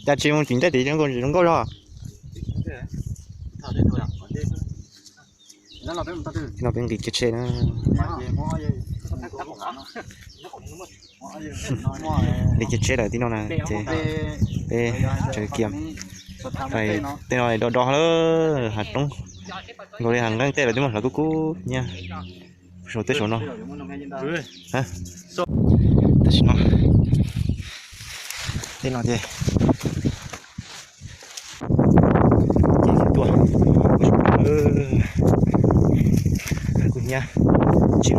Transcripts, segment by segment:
Cas tsis mus tsis ntev tim zoo nkauj zoo nkauj zog. No peb nqis kiag tsheb na. Nqis kiag tsheb lawm tib no na ces peb tseem kiag. Tej no do do lawm, hav roob nkaus li hav nqeeb tej lawm twb muaj hlawv kub kub nyiab saum tej saum no. Tam sim no tej no ces ces tuaj kuj hnyiab tsis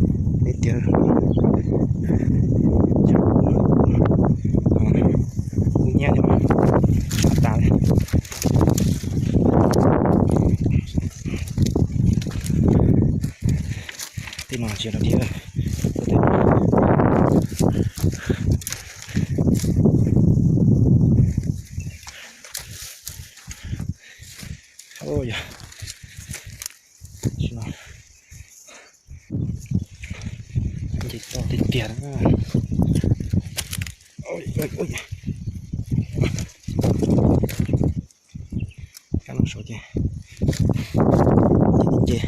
Ces peb tiag kuj nyiab li tas li. Tej no tsis yog dog dig. Yog nce toj tiag tiag. Kab no saud ces nce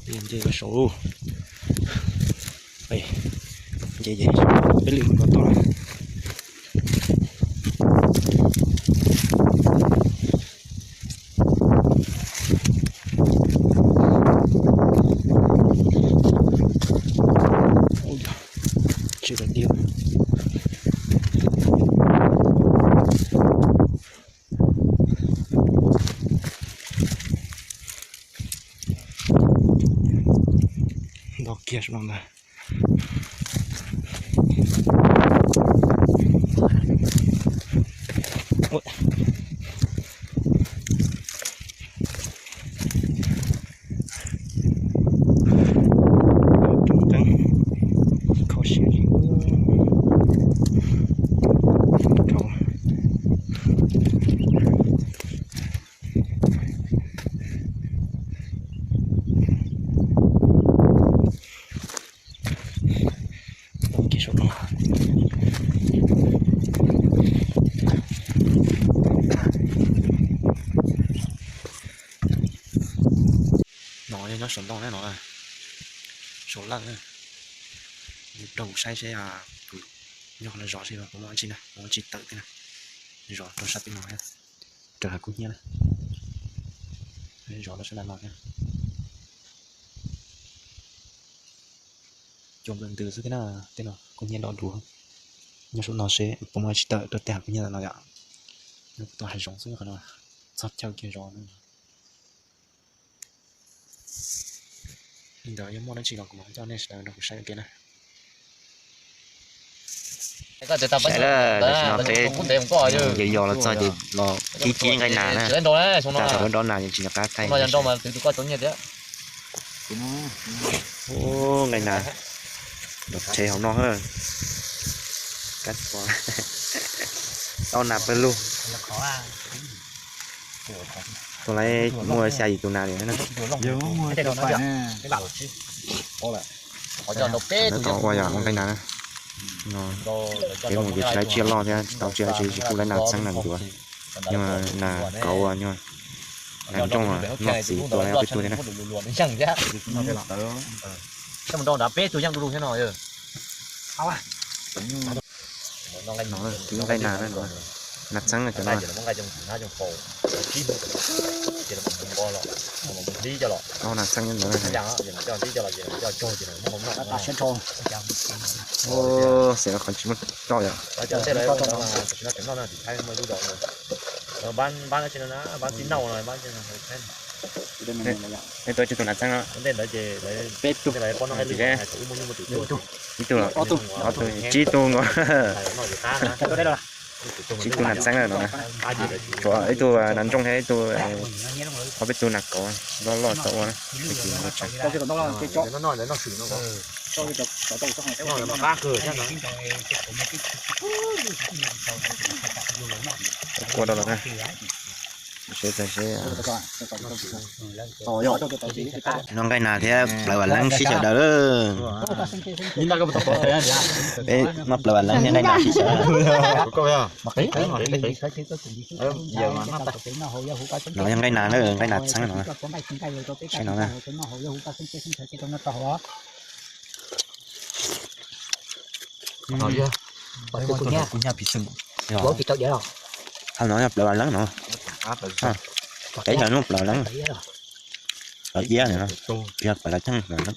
nce nce saud. Nce ces peb lwm mus tod toj. Tsis tau tiag. Ntau kiag saum no ntag. Kho siab li. Tau kiag saum no. No yog nyob saum ntoo na no, saum lawj. Rau kuv saib seb kuv nyob qhov no zov seb puas muaj dab tsi na, puas muaj tsis tawm thiab na. Zov rau sab pem no, raws hav kub hnyiab na. Zov rau sab nram no thiab. Cua nplawm ntws xwb thiab na, tej no kub hnyiab nrov dua. Nyob saum no seb puas muaj tsis tawm rau tej hav kub hnyiab no yom. Nyob puag tom hav zoov xwb qhov no, txog chaw kiag zov. Li ntawd yog muaj dab tsi los kuv mam coj nej sawv daws nrog kuv saib ua ke na. Tam sim no peb yos yos los txog ces los kib kib nqaij nas na. Tam sim no nrov nas ces tsis nco qab thaij. Nqaij nas, nrov tsheb hauv no. Kab tau nas pawg lug. Tus lawv muaj xya yim tus nas li na. Tau ua yog nqaij nas na. Peb mus ces tsis tau tsiaj loj thiab tsis tau tsiaj tsis kuj lawv nas txheeb nas ncuav, yog nas kauv, yog nas nrooj, noj txiv tua lawv ob peb tug thiab na. Nqaij nas, nqaij nas na, nas txheeb na cov no. Nas txheeb ntawd na. Xav qhov tsis muaj roj yom. Neb tuaj tsib tug nas txeeb no. Peb tug, ib tug, ob tug, tsib tug nkaus. Tsib tug nas txeeb lawm no. Tshuav ib tug nas ntsooj thiab ib tug, ob peb tug nas kauv loj loj tau ua. Ua rau lawm na. Seb txog seb. No nqaij nas thiab plawv vam leeb sib xyaw daws. Peb muab plawv vam leeb thiab nqaij nas sib xyaw. No yog nqaij nas na, nqaij nas txeeb no. Saib no na. Hauv no yog plawv vam leeb no. Peb yog lub plawv leeb. Plawv iab no, yog plawv leeb, plawv leeb.